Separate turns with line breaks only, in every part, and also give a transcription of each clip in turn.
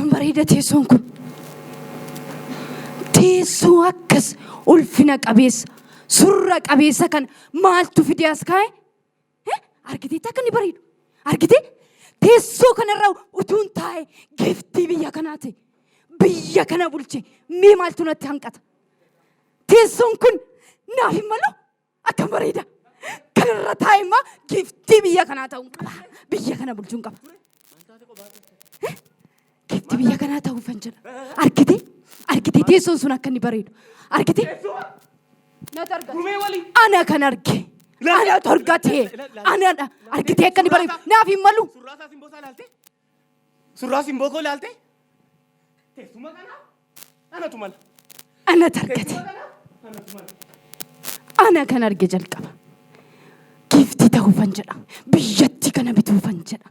Akkam bareeda teessoon kun. Teessoo akkas ulfina qabeessa, surra qabeessa kana maaltu fidee as kaa'e? Eh, Argiteetti akka inni bareedu. Argitee? Teessoo kanarra utuun taa'e giftii biyya kanaa ta'e. Biyya kana bulche mee maaltu natti hanqata? Teessoon kun naaf hin malu? Akkam bareeda. Kanarra taa'e immoo giftii biyya kanaa ta'uun qaba. Biyya kana bulchuun qaba. Giftii biyya kanaa ta'uufan jedha. Argitee? Argitee teessoon sun akka inni bareedu. Argitee? Natu argate.
Gumee walii.
Ana kan arge. Anatu argate. Anadha. Argitee akka inni bareedu. Naaf hin malu.
Surraa isaa simboo isaa ilaalte? Surraa simboo koo ilaalte? Teessuma kanaa anatu mala.
Anatu argate.
Teessuma kanaa anatu mala.
Ana kan arge jalqaba. Giftii ta'uufan jedha. Biyyattii kana bituufan jedha.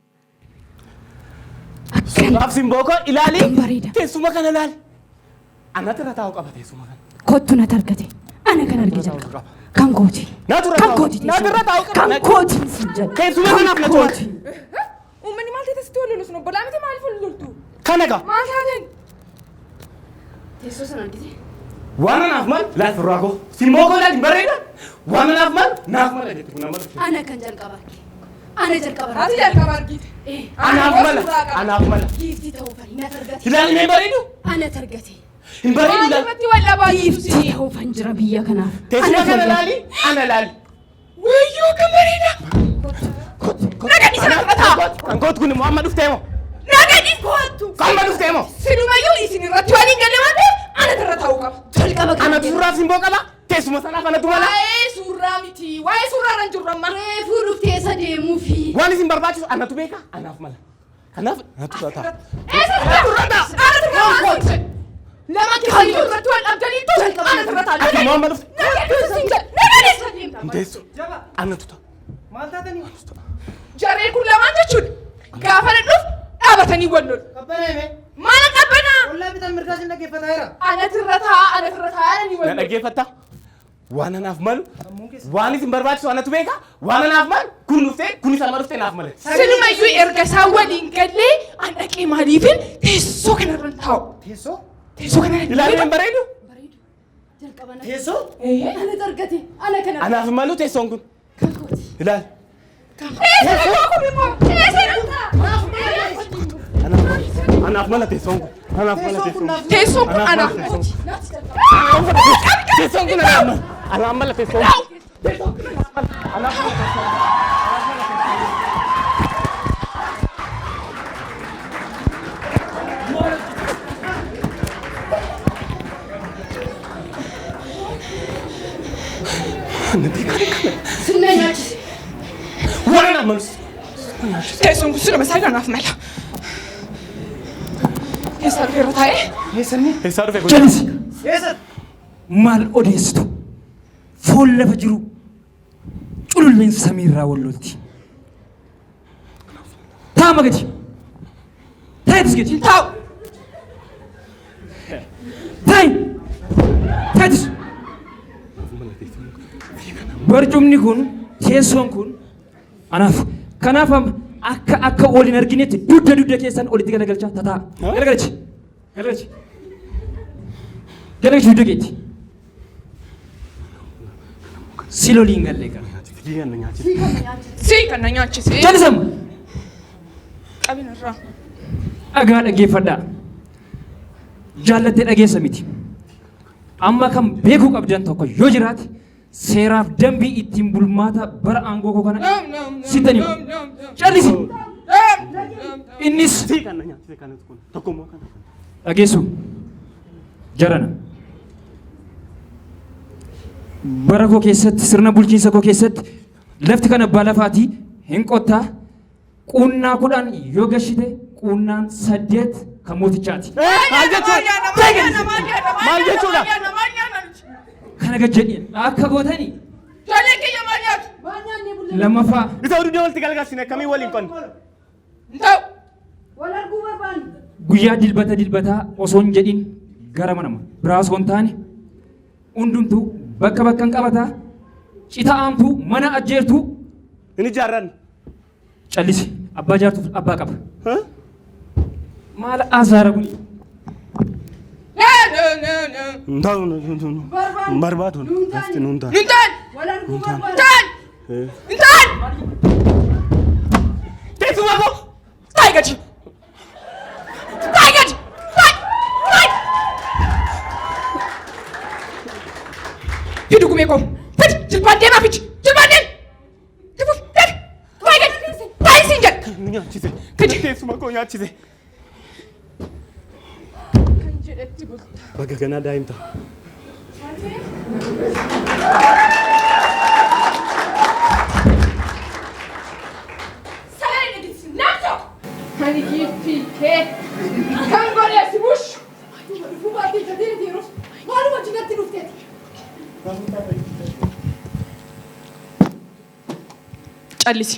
Akkan
Surraaf simboo koo ilaali.
Akkam bareeda.
Teessuma kana ilaali. Anatu irra taa'u qaba teessuma kana.
Kottu natu argate. Ana kan arge jalqaba. Kan kooti.
Natu irra
Kan
taa'u.
kooti.
Natu irra taa'u qaba.
Kan kooti sin jedha.
Teessuma
Kan
kanaaf natu mala.
kooti.
Uummanni maal ta'e sitti wal lolu sun obbolaa miti maaliif wal loltu?
Kana gaa.
Maal taateen?
Teessoo sana argite?
Waan anaaf mal laal surraa koo. Simboo koo ilaali hin bareeda. Waan anaaf mal naaf mala jette kun amma dhufte.
Ana kan jalqaba arge. Ana jalqaba
Ati
arge.
jalqaba argite.
Eh,
Anaaf mala.
Suuraa qaba.
Anaaf mala.
Giiftii ta'uufan natu argate.
Ilaali mee hin bareedu?
Anatu argate.
Hin bareedu
Maal
ilaali.
irratti wal dhabaa jirtu
Giiftii
isin?
ta'uufan jira biyya kanaaf.
Teessuma
Anatu
kana
argate.
ilaali. Ana ilaali.
Wayyoo kan bareeda. Naga dhiisa na fudhataa.
Kan kootu kun immoo amma dhuftee moo?
Naga dhiisa. Kottu.
Amma dhuftee moo?
Silumayyuu isin irratti waan hin galle waan ta'eef anatu irra taa'uu qaba.
Jalqaba kan
Anatu surraaf simboo qaba. Teessuma sanaaf anatu mala.
Waa'ee suurraa miti. Waa'ee suurraa irra hin jirru amma.
Reefuu dhuftee isa deemuufi.
Waan isin barbaachisu anatu beeka. Anaaf mala. Kanaaf anatu irra taa'a.
Eessa
Anatu irra taa'a.
Anatu irra taa'a. Lama keessayyuu irratti wal dhabdaniitu anatu irra taa'a.
Ati immoo amma dhufte.
Naga dhiisa siin jedha. Naga dhiisa.
Hin teessu. Anatu ta'a.
Maal taatanii?
Jarreen kun lamaan jechuudha. Gaafa na dhufu dhaabatanii wal lolu.
Qabbanaa hime.
Maala qabbanaa?
Ollaa bitaan mirgaa sin dhaggeeffataa jira.
Anatu irra taa'a, anatu irra taa'a jedhanii wal
Na
lolu.
dhaggeeffattaa? Waan anaaf malu,
Sammuun keessa.
waan isin barbaachisu anatu beeka, waan anaaf malu, kun dhuftee, kunis amma dhuftee naaf mala.
Silumayyuu erga isaan waliin gallee an dhaqee maaliifin teessoo kanarra hin taa'u.
Teessoo?
Teessoo kanarra hin
Ilaaluu hin bareedu?
Bareedu. Jalqaba natu.
Teessoo?
Anatu argate. Ana kan argate.
Anaaf malu teessoon kun.
Kan kooti.
Ilaali. Anaaf mala teessoon kun. Anaaf mala teessoon kun.
Teessoon kun anaaf
Teessoon
mala.
Teessoon kun anaaf mala. Anaaf mala teessoon kun. Teessoon kun anaaf mala. Anaaf mala teessoon kun.
Sinna nyaachise.
Waan anaaf malu.
Teessoon kun siluma isaa anaaf mala. Eessaa dhufe irra taa'ee?
Eessanni?
Eessaa dhufe kun?
Jalisi
Eessa?
maal odeessitu? Foon lafa jiru cululleen samiirraa wal lolti. Taama gadi. Taayitis gadi.
Hin taa'u.
Taayi. Taayitis. Barcumni kun teessoon kun anaaf kanaaf amma akka akka wal hin arginetti dugda dugda keessan olitti galagalchaa tataa. Galagalchi. Galagalchi. Galagalchi dugda keetti. Si loliin galle egaa.
Sii kan na nyaachise.
Jallisam.
Qabin irraa.
Dhagaa dhaggeeffadhaa. Jaallattee dhageessa miti. Amma kan beekuu qabdan tokko yoo jiraate seeraaf dambii ittiin bulmaata bara aangoo koo kana sitti hima. Callisi. Innis
Sii kan na nyaachise kanatu kun. Tokkummaa kana.
dhageessu jarana. Bara koo keessatti sirna bulchiinsa koo keessatti lafti kan abbaa lafaatii hin qottaa quunnaa 10 yoo gashite quunnaan 8 kan mootichaati.
Maal jechuudha? Maal jechuudha?
Kana gad jedhi akka gootanii
Ijoolleen kiyya maal nyaatu?
Waan nyaannee bulle.
lammaffaa
Isa oduu walitti galgalchine akkamiin waliin qonna?
Hin ta'u.
Wal arguu barbaanne.
Guyyaa dilbata dilbataa osoo hin jedhin gara mana biraa osoo hin taane hundumtuu bakka bakkan qabataa cita aamtuu mana ajjeertuu
Hin ijaarranne.
Callisi abbaa jaartuuf abbaa qaba. Maal asaara kuni?
Hin ta'u hin barbaadu. Lafti nuun ta'a.
Hin ta'an! Hin ta'an! Hin ta'an!
Teessuma koo!
Taa'i gadi! Taa'i gadi! Taa'i! Taa'i! Fidi gumee koo! Fidi! Jilbaan deemaa fidi! Jilbaan deemi! Tifuuf! Deemi! Taa'i gadi! Taa'i siin jedha!
Nu nyaachise.
Fidi!
Teessuma koo nyaachise.
Kan jedhetti bulta.
Bakka kanaa daa'imta.
Sagalee dhageessisi nam tokko! Ani giiftii kee kan godhee si bushu!
Dhufuu baattee jatee yeroo maaluma jinatti dhufteeti.
Callisi.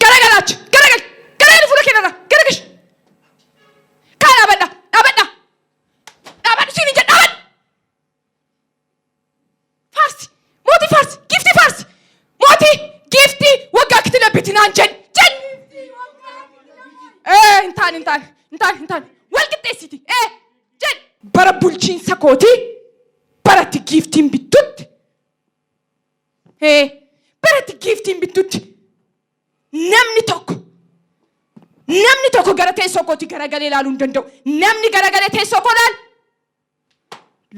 Garagalaachi! Garagal! Garagali fuula kee irraa! Garagash! Kaa dhaabadha! Dhaabadha! Dhaabadhu siin hin jedhu dhaabadhu! Faarsi! Mootii faarsi! Giiftii faarsi! Mootii! Giiftii! Waggaa kitila biti naan jedhi! Jedhi! Ee hin taane hin taane hin taane hin taane wal qixxeessiti ee jedhi! Bara bulchiinsa kootii baratti giiftiin bittutti ee baratti giiftiin bittutti namni tokko namni tokko gara teessoo kootii garagalee ilaaluu hin danda'u. Namni garagalee teessoo koo ilaalu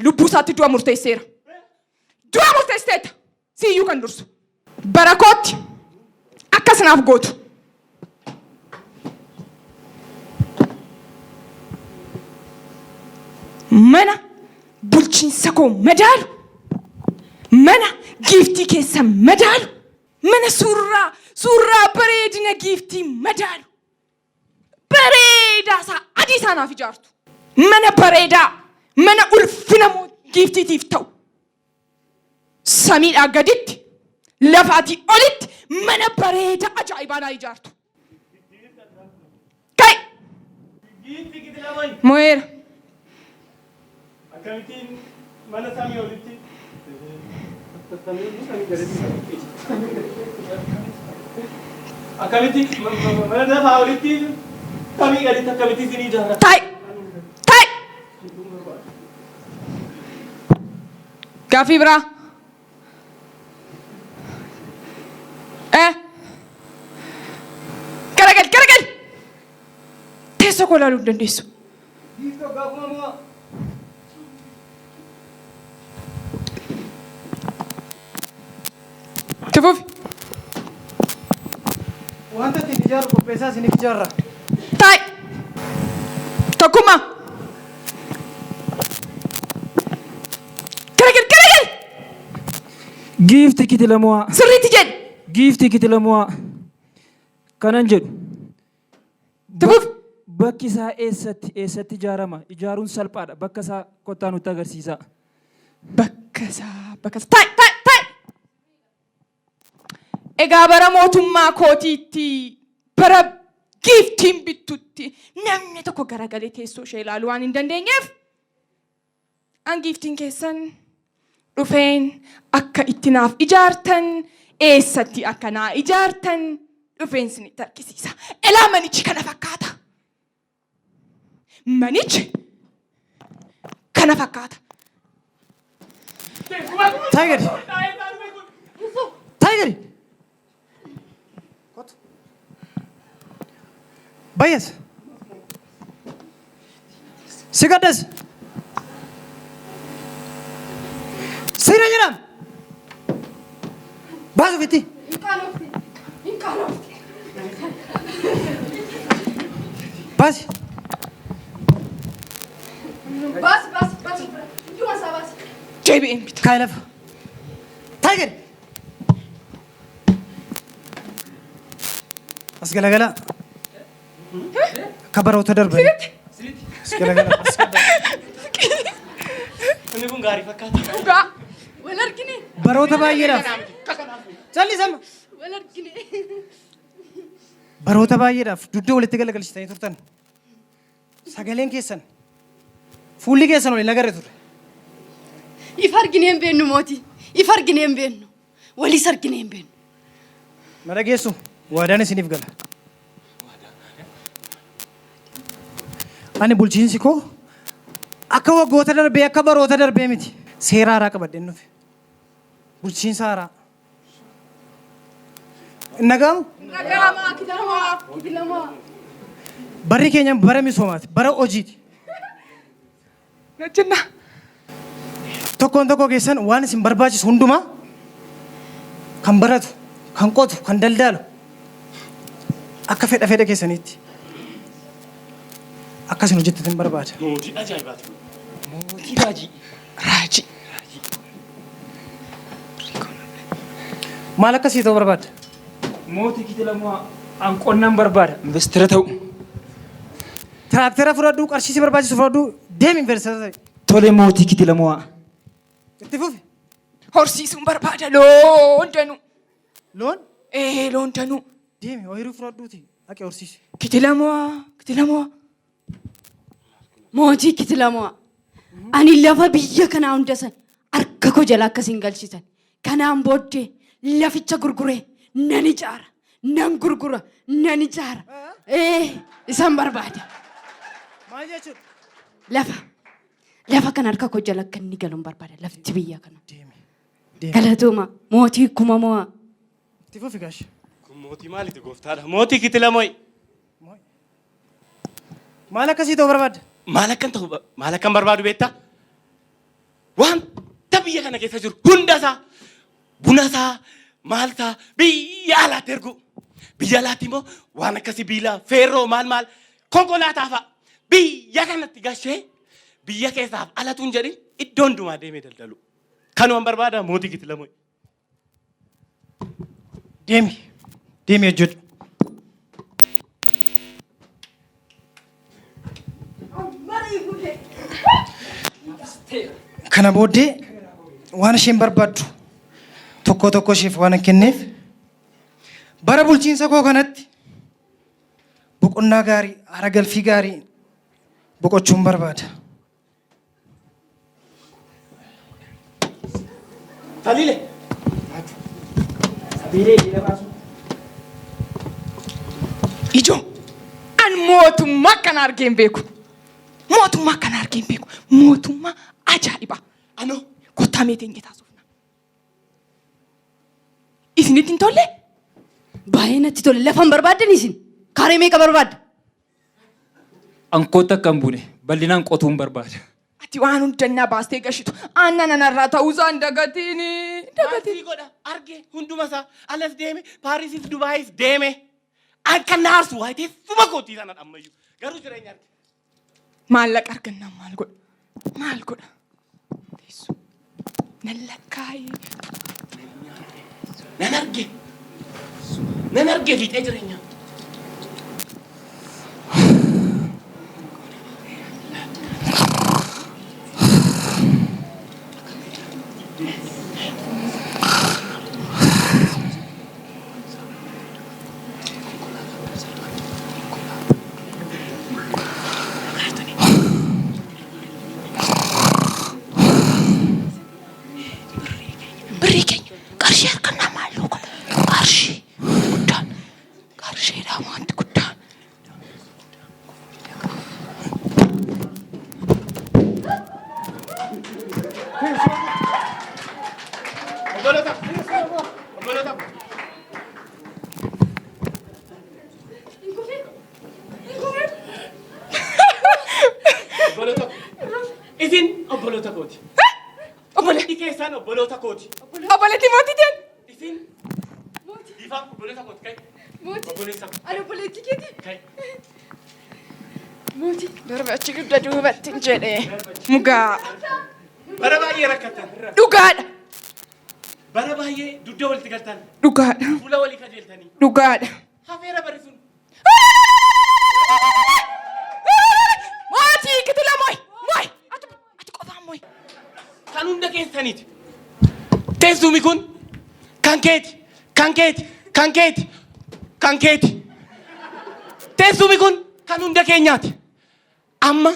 lubbuu isaatti du'a murteesseera. Du'a murteessiteetta. Siyyuu kan dursu. Bara kootti akkas naaf gootu. Mana bulchiinsa koo madaalu, mana giiftii keessa madaalu, mana suurraa suurraa bareedina giiftii madaalu, bareedaa isaa adii isaa naaf ijaartu. Mana bareedaa, mana ulfina giiftiitiif ta'u. Samiidhaa gaditti, lafaatii olitti mana bareedaa ajaa'ibaa naa ijaartu. Ka'i! Mo'eera.
Akkamittiin mana samii olitti akkamitti mana lafaa olitti samii gaditti akkamitti isin ijaara?
Taa'i! Taa'i! Gaaffii biraa. Eh? Garagali garagali! Teessoo koo ilaaluu hin dandeessu. Itti fufi.
Wanta ittiin ijaarru qopheessaa isiniif ijaarra.
Taa'i. Tokkummaa. Garagali garagali!
Giifti kitilamu'aa.
Sirriitti jedhi.
Giifti kitilamu'aa. Kanan jedhu.
Itti fufi.
Bakki isaa eessatti eessatti ijaarama? Ijaaruun salphaadha. Bakka isaa kottaa nutti agarsiisaa.
Bakka isaa bakka isaa. Taa'i taa'i taa'i. Egaa bara mootummaa kootiitti bara giiftiin bittutti namni tokko garagalee teessoo ishee ilaaluu waan hin dandeenyeef an giiftiin keessan dhufeen akka itti naaf ijaartan eessatti akka naa ijaartan dhufeen isinitti argisiisa. Elaa manichi kana fakkaata. Manichi kana fakkaata.
Taayi gadi. Taayi gadi. Kottu. Bayyas. Si gaddas. Siina jedham. Baas ofitti.
Hin qaanofte. Hin qaanofte.
Baasi.
Baasi baasi baasi. Iyyuma isaa baasi.
Deebi'een bita.
Kaayi lafa. Taayi gadi. As galagalaa. Akka baroota darbanii. As galagalaa. As galagalaa.
Inni kun gaarii fakkaata.
Dhugaa.
Wal argine.
Baroota baay'eedhaaf. Callisama.
Wal argine.
Baroota baay'eedhaaf dugda walitti galagalchitanii turtan. Sagaleen keessan fuulli keessan wal hin agarre ture.
Ifa arginee hin beennu mootii. Ifa arginee hin beennu. Waliis arginee hin beennu.
Na dhageessu waadaan isiniif gala. Ani bulchiinsi koo akka waggoota darbee akka baroota darbee miti. Seera haaraa qabadheen dhufe. Bulchiinsa haaraa. Hin dhaga'amu? Barri keenya bara misoomaati. Bara hojiiti.
Hojjenna.
Tokkoon tokkoo keessan waan isin barbaachisu hundumaa kan baratu, kan qotu, kan daldalu akka fedha fedha keessaniitti akka isin hojjettan barbaada.
Mootii ajaa'ibaati.
Mootii raajii.
Raajii.
Maal akkasii ta'uu barbaadda?
Mootii kitilamoo an qonnaan barbaada. Investara ta'u.
Tiraaktera fudhadhuu, qarshii si barbaachisu fudhadhuu, deemi investara ta'i.
Tole mootii kitilamoo.
Itti fufi.
Horsiisuun barbaada loon danuu.
Loon
Ee loon danuu.
deemi ooyiruu fudhadhuuti dhaqee horsiisi.
Kitilamoo kitilamoo.
Mootii kitilamoo. Ani lafa biyya kanaa hunda san harka koo jala akkasiin galchitan. Kanaan booddee laficha gurguree nan ijaara. Nan gurgura. Nan ijaara. Ee isaan barbaada.
Maal jechuudha?
Lafa. Lafa kana harka koo jala akka inni galuun barbaada. Lafti biyya kana.
Deemi. Deemi.
Galatooma mootii kumamoo.
Itti fufi gaashi.
Kun mootii maaliiti gooftaadha? Mootii kitilamoo.
Maal akkasii ta'uu barbaadda?
Maal akkan ta'u maal akkan barbaadu beektaa? Wanta biyya kana keessa jiru hundasaa bunasaa maalsaa biyya alaatti ergu. Biyya alaatti immoo waan akka sibiilaa, feerroo maal maal konkolaataa fa'a biyya kanatti gashee biyya keessaaf alatu hin jedhin iddoo hundumaa deemee daldalu. Kanumaan barbaada mootii kitilamoo.
Deemi. Deemi hojjedhu. Kana booddee waan isheen barbaaddu tokko tokko isheef waan hin kenneef bara bulchiinsa koo kanatti boqonnaa gaarii, haara galfii gaarii boqochuun barbaada.
Taliile.
Ijoo an mootummaa akkana argee hin beeku. Mootummaa akkana argee hin beeku. Mootummaa ajaa'iba.
Anoo
Kottaa mee teenyee taasifna. Isinitti hin tolle?
Baay'ee natti tole. Lafa hin barbaaddan isin. Kaaree meeqa barbaadda?
An kootti akka hin buune bal'inaan qotuun barbaada.
Ati waan hundannaa baastee gashitu aannan anarraa ta'uusaa hin dagatiin. Dagatiin.
Maalii godha arge hunduma isaa alas deeme Paarisis Dubaayis deeme. Akka na aarsu waayee teessuma kootii sana ammayyuu garuu jireenya arge.
Maallaqa argannaan maal godha? Maal godha? Teessoo. Nan lakkaa'ee.
Nan arge. Nan arge fiixee jireenyaa.
Birrii keenya qarshii harkannaa maalloo godha. Qarshii guddaan qarshiidha wanti guddaan.
Obboloota. Obboloota. Obboloota. Isin obboloota kooti.
Obbole.
Hundi keessaan obboloota kooti.
Obboleettii mootii teen.
Isin dhiifama obboloota kooti kai. Obboleessa koo
Ani obboleettii keetii.
kai.
Mootii.
Darbe achi dugda duubatti hin jedhe. Mugaa.
Bara baay'ee rakkattan.
Dhugaadha.
Bara baay'ee dugda walitti galtan.
Dhugaadha.
Fuula walii kajeeltanii.
Dhugaadha.
Hafeera bari sun.
Mootii kitila mooy. Mooy. Ati ati qofaan mooy.
Kan hunda keessaniiti. Teessumni kun kan keeti, kan keeti, kan keeti, kan keeti. Teessumni kun kan hunda keenyaati. Amma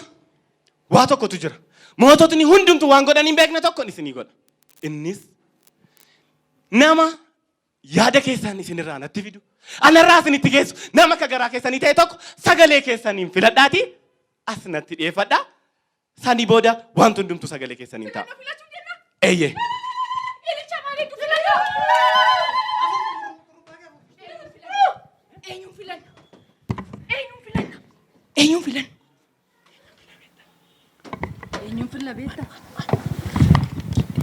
waa tokkotu jira. Moototni hundumtu waan godhan hin beekne tokko isinii godha. Innis nama yaada keessan isinirraa natti fidu, anarraa isinitti geessu, nama akka garaa keessanii ta'e tokko sagalee keessaniin filadhaatii As natti dhiyeeffadha. Sanii booda wanti hundumtuu sagalee keessaniin ta'a. Eeyyee.
Eenyuun filanna? Eenyuun filanna? Eenyuun filanna?
Eenyuun filla beektaa?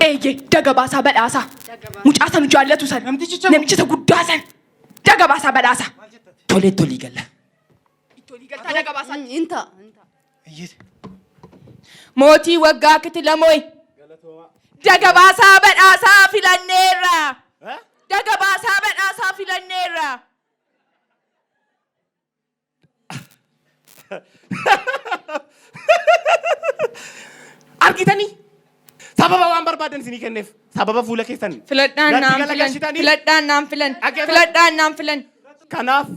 Eeyyee, daga baasaa badhaasaa. Mucaa sana jaallatu sana.
Namtichicha-
Namicha isa guddaa sana. Daga baasaa badhaasaa.
Tolee tolii galla.
Itti olii galtaa daga baasaa.
Hin ta'a. Hin ta'a.
Eeyyee.
Mootii waggaa kitilamooyi. Daga baasaa badhaasaa filanneerra. Daga baasaa badhaasaa filanneerra.
Argitanii? Sababa waan barbaadan isinii kenneef. Sababa fuula keessan.
Filadhaan
Natti
naan filan.
galagalchitanii.
Filadhaan naan filan.
Dhaggeeffadhu.
Filadhaan naan filan.
Kanaaf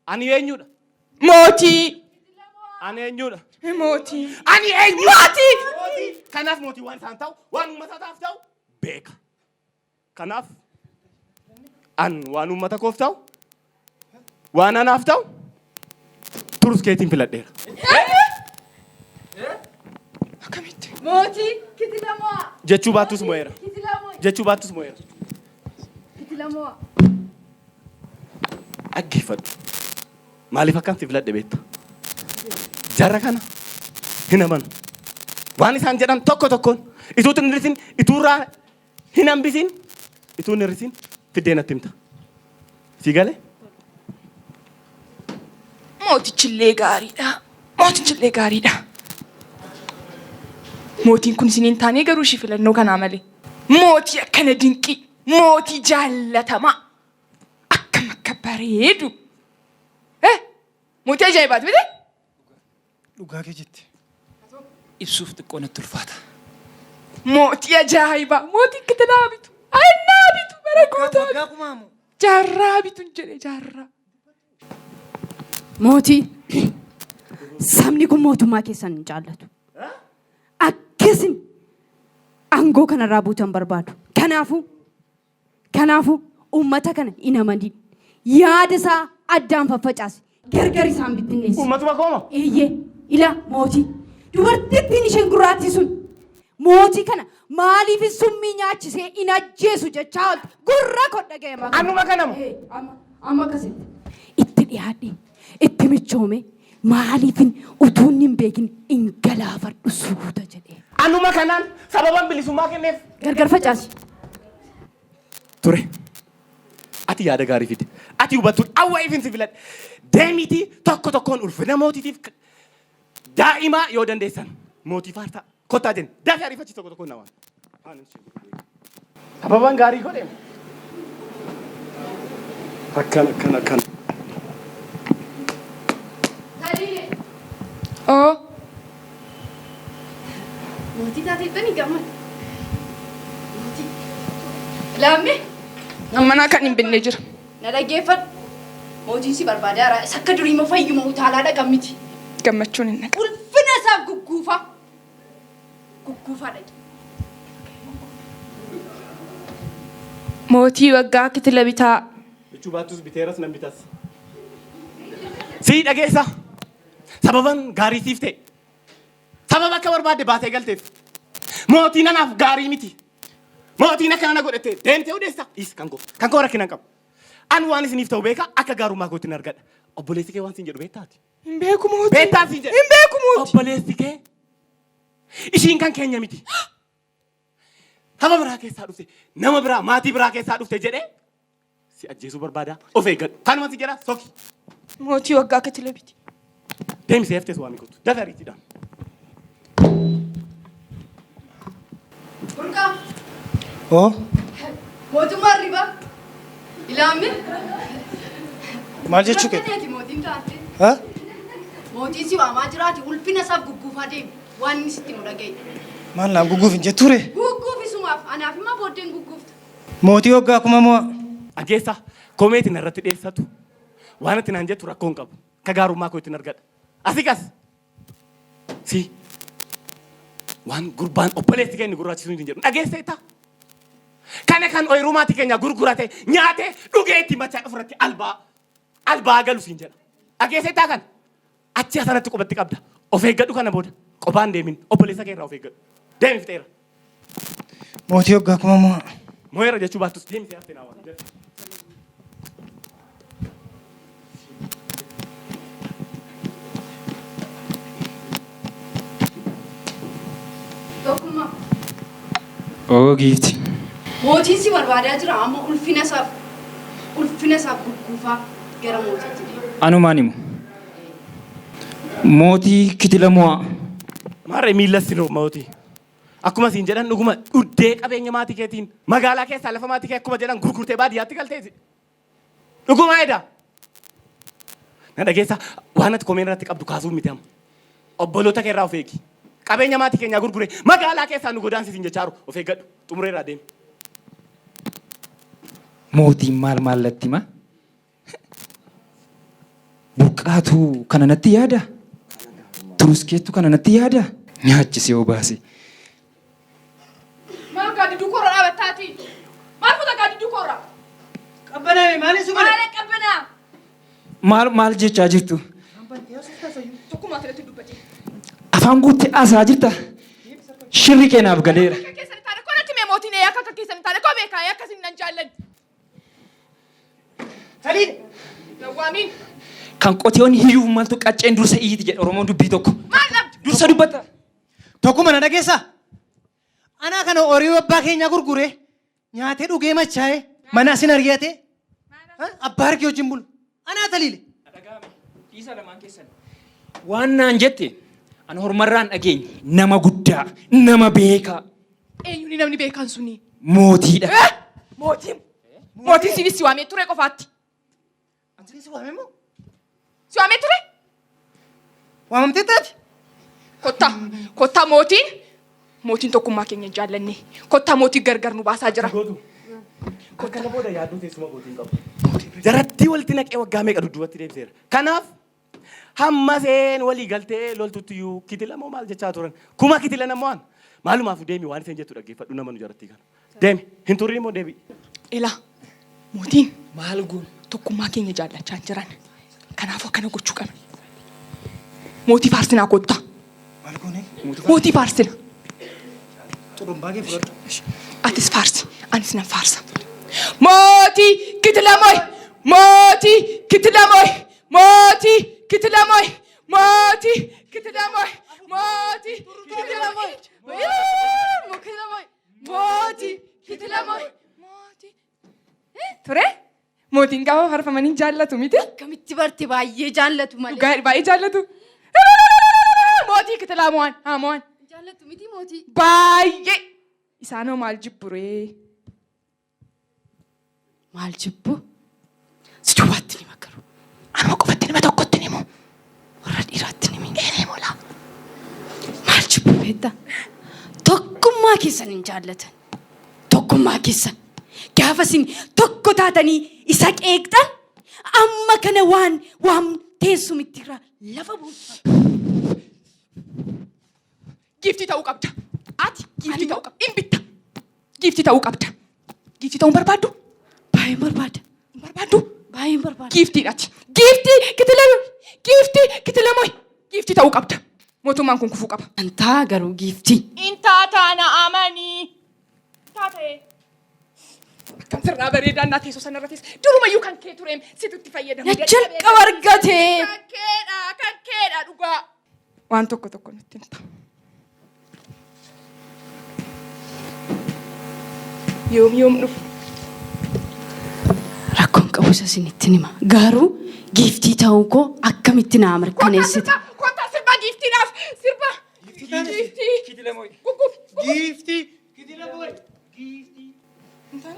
ani eenyudha?
Mootii.
Ani eenyudha?
Mootii.
Ani eenyudha?
Mootii.
Kanaaf mootii waan isaan ta'u, waan uummataaf ta'u beeka. Kanaaf an waan uummata koof ta'u, waan anaaf ta'u turus keetiin filadheera.
Akkamitti?
Mootii kitilamoo.
Jechuu baattus mo'eera.
Kitilamoo.
Jechuu baattus mo'eera.
Kitilamoo.
Dhaggeeffadhu. Maaliif akkan si filadhe beekta? Jarra kana hin amanu. Waan isaan jedhan tokko tokkoon ituu hin hir'isin, ituu irraa hin hambisin, ituu hin hir'isin fiddee natti himta. Si galee?
Mootichillee gaariidha. Mootichillee gaariidha. Mootiin kun isiniin taanee garuu ishii filannoo kanaa malee. Mootii akkana dinqii, mootii jaallatamaa, akkam akka bareedu. Eh, mootii ajaa'ibaati miti?
Dhugaa kee jette.
Ibsuuf xiqqoo natti ulfaata.
Mootii ajaa'ibaa, mootii akkana naa bitu, annaa bitu bara guutaa bitu.
Waggaa kumaa moo?
Jaarraa bitu hin jedhe jaarraa.
Mootii sabni kun mootummaa keessan hin jaallatu. Akkasin aangoo kanarraa buutan barbaadu. Kanaafuu kanaafuu uummata kana hin amanin. Yaada isaa addaan faffacaasi. Gargar isaan bittinneessi.
Uummatuma kooma.
Eeyyee ilaa mootii dubartittiin isheen gurraattii sun mootii kana maaliif summii nyaachisee hin ajjeesu jechaa oolte gurra koo dhaga'e maqaa.
Anuma kanama.
Ee, amma amma akkasitti itti dhiyaadhe itti michoome maaliifin utuu inni hin beekin hin galaafadhu suuta jedhee.
Anuma kanaan sababan bilisummaa kenneef.
Gargar facaasi.
Ture. Ati yaada gaarii fide. Ati hubattuun awwa ifin si filadhe. Deemiitii tokko tokkoon ulfina mootiitiif daa'imaa yoo dandeessan mootii faartaa kottaa jenni. Dafii ariifachi tokko tokkoon na waan. Sababan gaarii godhe. Akkana akkana akkana.
Oo,
Mootii taateettanii gammad. Mootii. Laammee
ammanaa kan hin binne jira.
na dhaggeeffadhu. Mootiin si barbaadaa jira. Isa akka durii immoo fayyuma utaalaa dhaqan miti.
Gammachuun hin dhaqa.
Ulfina isaaf gugguufaa. Gugguufaa dhaqi.
Mootii waggaa kitila bitaa.
Jechuu baattus biteeras nan bitas. Sii dhageessa. Sababan gaarii siif ta'e. Sababa akka barbaadde baatee galteef. Mootiin anaaf gaarii miti. Mootiin akkana na godhette deemtee odeessa. Is kan koo. Kan koo rakkina hin qabu. An waan isiniif ta'u beeka akka gaarummaa kootti hin argadha. Obboleessi kee waan siin jedhu beektaati.
Hin beeku mootii.
Beektaa siin jedhe.
Hin beeku mootii.
Obboleessi kee ishiin kan keenya miti. Saba biraa keessaa dhufte, nama biraa, maatii biraa keessaa dhufte jedhee si ajjeesuu barbaada. Of eeggadhu. Kanuma si jedha soki.
Mootii waggaa kitila biti.
Deemi seeftes waami kottu. Dafi ariitiidhaan.
Burqaa
Oo
mootummaan ribaa. Ilaamme.
maal jechuu kee?
Rakkateeti mootiin taate.
Ha?
Mootiin si waamaa jiraati ulfina isaaf gugguufaa deemi. Waan inni sitti nu dhagaye.
Maal naan gugguuf hin jetture?
Gugguuf isumaaf anaaf immoo booddeen gugguufta.
Mootii waggaa kuma mo'a.
Dhageessa komeetiin irratti dhiyeessatu waan ati naan jettu rakkoo hin qabu. Ka gaarummaa koo ittiin argadha. Asii kas. Si. Waan gurbaan obboleessi keenya gurraachisuu hin jedhu. Dhageesseetta. Kana kan ooyiruu maatii keenya gurgurate nyaate dhugee itti machaa ofirratti albaa albaa galu siin jedha. Dhageesseettaa kana. Achi asanatti qubatti qabda. Of eeggadhu kana booda. Qophaan deemin. Obboleessa kee irraa of eeggadhu. Deemi fixeera.
Mootii waggaa kuma mo'a.
Mo'eera jechuu baattus deemi si haftee naa waan.
Tokkummaa.
Oo giifti.
Mootiin si barbaadaa jira amma ulfina isaaf ulfina isaaf gugguufaa gara mootiitti deema.
Anumaan himu. Mootii kitila mo'aa.
Maarree miilla si mootii. Akkuma siin jedhan dhuguma dhuddee qabeenya maatii keetiin magaalaa keessaa lafa maatii kee akkuma jedhan gurgurtee baadiyyaatti galteeti. Dhuguma eda. Na dhageessa waan ati komeen irratti qabdu kaasuuf miti amma. Obboloota kee irraa of eegi. Qabeenya maatii keenyaa gurguree magaalaa keessaa nu godaansisiin jechaaru of eeggadhu. Xumuree irraa deemi.
Mootiin maal maallatti hima? Burqaatu kana natti yaada? Turuskeettu kana natti yaada? Nyaachisee obaase.
Maal gaaddidduu koorra dhaabattaati? Maal fuuta gaaddidduu koorra?
Qabbanaa'e maaliin si godhe?
Maal qabbanaa?
Maal maal jechaa jirtu?
Tokkummaa asirratti dubbate.
Afaan guuttee haasa'aa jirta? Shirri keenaaf galeera.
Akka keessan taane koo natti mee mootiin ee akka akka keessan taane koo beekaa ee akkasin nan jaalladhu.
Saliin!
Gawwaamiin
Kan qotiyoon hiyyuuf maltu qacceen dursa iyyiti jedha Oromoon dubbii tokko.
maal dhabdu?
Dursa dubbata.
Tokkuma na dhageessaa? Anaa kana horii abbaa keenyaa gurguree nyaatee dhugee machaa'ee mana asin ari'atee abbaa harkee wajjin bulu. Anaa taliile.
Dhiisa lamaan keessan. Waan naan jette ani hormarraan dhageenye nama guddaa nama beekaa
Eenyuuni namni beekaan suni?
mootiidha.
Mootiin. Mootiin siifis si waamee ture qofaatti.
Si waame moo?
Si waamee ture?
Waamamtee taati?
Kottaa. Kottaa mootiin. Mootiin tokkummaa keenya hin jaallanne. Kottaa mootii gargar nu baasaa jira.
Kana booda yaaddoo teessuma kootiin qabu. Jarattii walitti naqee waggaa meeqa dudduubatti deebiseera. Kanaaf hamma seen walii galtee loltutti iyyuu kitila moo maal jechaa turan. Kuma kitila namoo an. Maalumaaf deemi waan isheen jettu dhaggeeffadhu nama nu jarattii kana. Deemi hin turrii immoo deebi'i.
Ilaa mootiin
Maal goon?
tokkummaa keenya jaallachaa hin jiran. Kanaafuu akkana gochuu qabna. Mootii faarsinaa kottaa.
Maal goone?
Mootii faarsina.
Xurumbaa kee fudhadhu.
Atis faarsi. Anis nan faarsa. Mootii kitilamoy! Mootii kitilamoy! Mootii kitilamoy! Mootii kitilamoy! Mootii kitilamoy! Kitilamoy! Mootii kitilamoy! Mootii. Ture? Mootiin gaafa faarfamanii jaallatu miti?
Akkamitti barte baay'ee jaallatu malee.
Dhugaa baay'ee jaallatu. Mootii kitilaa mo'an haa mo'an.
Jaallatu miti mootii.
Baay'ee. Isaanoo maal jibburee?
Maal jibbu? Si duwwaatti ni makaru.
Anuma qofatti nama tokkotti ni himu.
Warra dhiiraatti ni miidhu.
Eenyu mulaa?
Maal jibbu beektaa? Tokkummaa keessan hin jaallatan. Tokkummaa keessan. Gaafa isin tokko taatanii isa qeeqxan amma kana waan waan teessumitti irraa lafa buusu.
Giiftii ta'uu qabda. Ati giiftii ta'uu qabda. Hin bitta. Giiftii ta'uu qabda. Giiftii ta'uu hin barbaaddu?
Baay'een barbaada.
Hin barbaaddu?
Baay'een barbaada.
Giiftiidhaati. Giiftii kitilamoy. Giiftii kitilamoy. Giiftii ta'uu qabda. Mootummaan kun kufuu qaba.
Antaa garuu giiftii.
Intaataa na amanii. Taatee. Akkam sirraa bareedaa naa teessoo sanarra teessa. Durumayyuu kan kee tureem situ itti fayyadamu.
Na jalqaba argatee.
Kan keedha kan keedha dhugaa. Waan tokko tokko nutti himta. Yoom yoom dhufu?
Rakkoon qabu isa isinitti hima. Garuu giiftii ta'uu koo akkamitti naa mirkaneessite?
Kottaa sirba giiftiidhaaf sirba. Giiftii. Gugguuf.
Giiftii.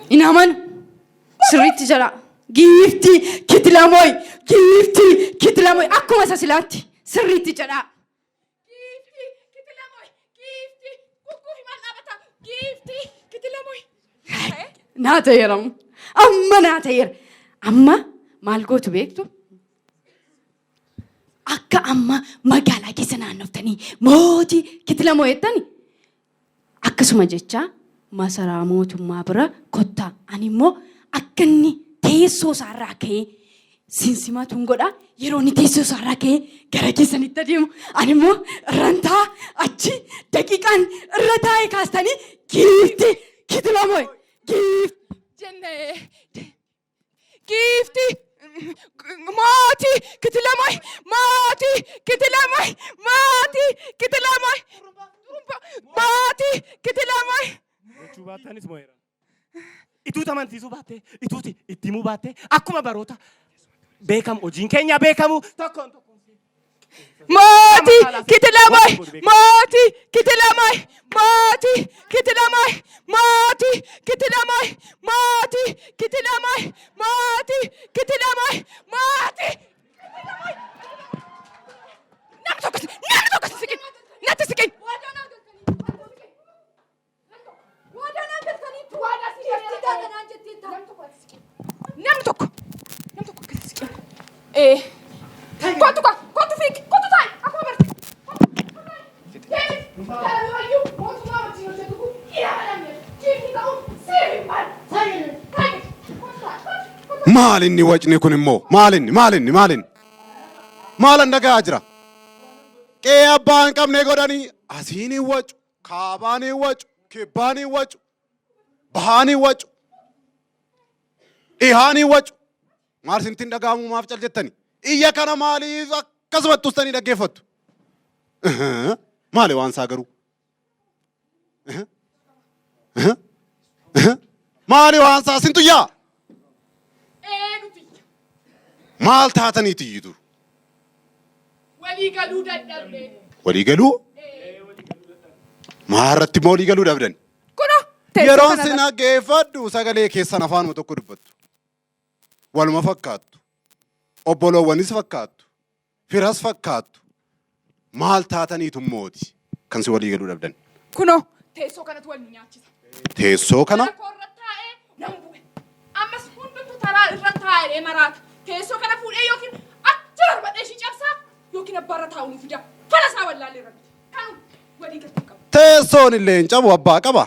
Hin amanu. Sirriitti jala. Giiftii kitilamooy. Giiftii kitilamooy. Akkuma isa silaatti sirriitti jedhaa.
Giiftii kitilamoy. Giiftii gugguuf maal dhaabata? Giiftii kitilamoy.
Naa ta'eera. Amma naa ta'eera. Amma maal gootu beektu? Akka amma magaalaa keessa naannoftanii mootii kitilamoo jettani akkasuma jecha masaraa mootummaa bira kottaa. Ani immoo akka inni teessoo isaarraa ka'ee Siin simaatuun godha. Yeroo inni teessoo isaarraa ka'ee gara keessanitti adeemu ani immoo irran taa'a achi daqiiqaan irra taa'ee kaastanii giiftii kitilamoy giiftii.
Jenne giiftii mootii kitilamoy mootii kitilamoy mootii kitilamoy mootii kitilamoy.
Jechuu baattanis mo'eera. Ituuta amansiisuu baattee, ituuti itti himuu baattee, akkuma baroota beekamu hojiin keenya beekamu tokkoon tokkoon.
Mootii kitilamoy mootii kitilamoy mootii kitilamoy mootii kitilamoy mootii kitilamoy mootii kitilamoy mootii. Namni tokko namni tokko siqin natti siqin. Namni tokko namni tokko akkasi siqin. Ee. Kottu ka kottu fiigi kottu taa'i akkuma barte. Deemi. Mootummaa wajjin hojjetu kun hin amanamne. Giiftii ta'uun siif hin malu. Taa'i. Kottu taa'i kottu.
Maal inni wacni kun immoo? Maal inni? Maal inni? Maal inni? Maalan dhaga'aa jira? Qe'ee abbaa hin qabne godhanii asiin hin wacu, kaabaan hin wacu, kibbaan hin wacu, bahaan hin wacu, dhihaan hin wacu. Maal isinitti hin dhaga'amu maaf cal jettani? Iyya kana maaliif akkasumatti ustanii dhaggeeffattu? Maali waan isaa garuu? Maali waan isaa sintu iyyaa?
Eenyutu iyya?
Maal taataniitu iyyitu?
Walii galuu dadhabne.
Walii galuu? Maarratti immoo walii galuu dhabdan?
Kunoo teessoo
Yeroon
kanarra.
sin dhaggeeffadhu sagalee keessan afaanuma tokko dubbattu. Waluma fakkaattu. Obboloowwanis fakkaattu. Firas fakkaattu. Maal taataniitu immooti kan si walii galuu dhabdan?
Kunoo teessoo kanatu wal nu nyaachisa.
Teessoo kana
Gara koo irra taa'ee nan bu'e. Ammas hundumtu taraa irra taa'ee maraata. Teessoo kana fuudhee yookiin achi darbadhee ishii cabsaa yookiin abbaa irra taa'u nu fida. Fala isaa wallaallee irra miti. Kanuma walii galtee hin qabu.
Teessoon illee hin cabu abbaa qaba.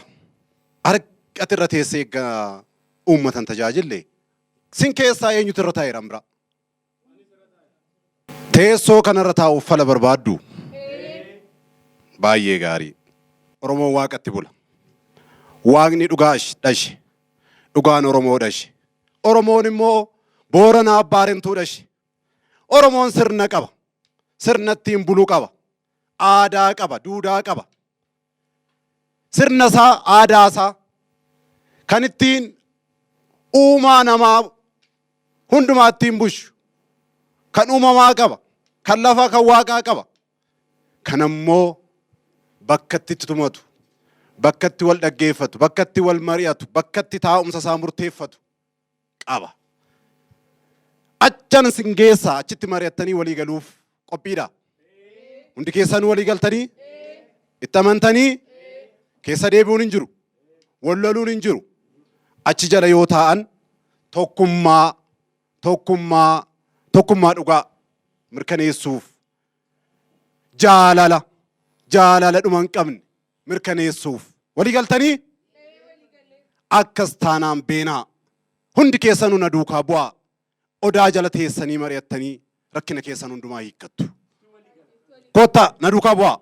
Harka ati irra teessee eegga uummatan tajaajille sin keessaa eenyutu irra taa'eera bira? Teessoo kanarra taa'uuf fala barbaaddu? Baay'ee gaarii. Oromoon waaqatti bula. Waaqni dhugaa dhashe. Dhugaan Oromoo dhashe. Oromoon immoo Booranaa Abbaarentuu dhashe. Oromoon sirna qaba. Sirna ittiin bulu qaba. Aadaa qaba. Duudaa qaba. Sirna isaa, aadaa isaa kan ittiin uumaa namaa hundumaa ittiin bushu kan uumamaa qaba, kan lafaa kan waaqaa qaba. Kan ammoo bakka itti tumatu, bakka itti wal dhaggeeffatu, bakka itti wal mari'atu, bakka itti taa'umsa isaa murteeffatu qaba. Achan sin geessaa achitti mari'attanii walii galuuf qophiidha. Hundi keessanuu walii galtanii itti amantanii keessa deebi'uun hin jiru. Wal loluun hin jiru. Achi jala yoo taa'an tokkummaa tokkummaa tokkummaa dhugaa mirkaneessuuf jaalala jaalala dhuma hin qabne mirkaneessuuf walii galtanii akkas taanaan beenaa hundi keessanuu na duukaa bu'aa odaa jala teessanii mari'attanii rakkina keessan hundumaa hiikkattu. Kottaa na duukaa bu'aa.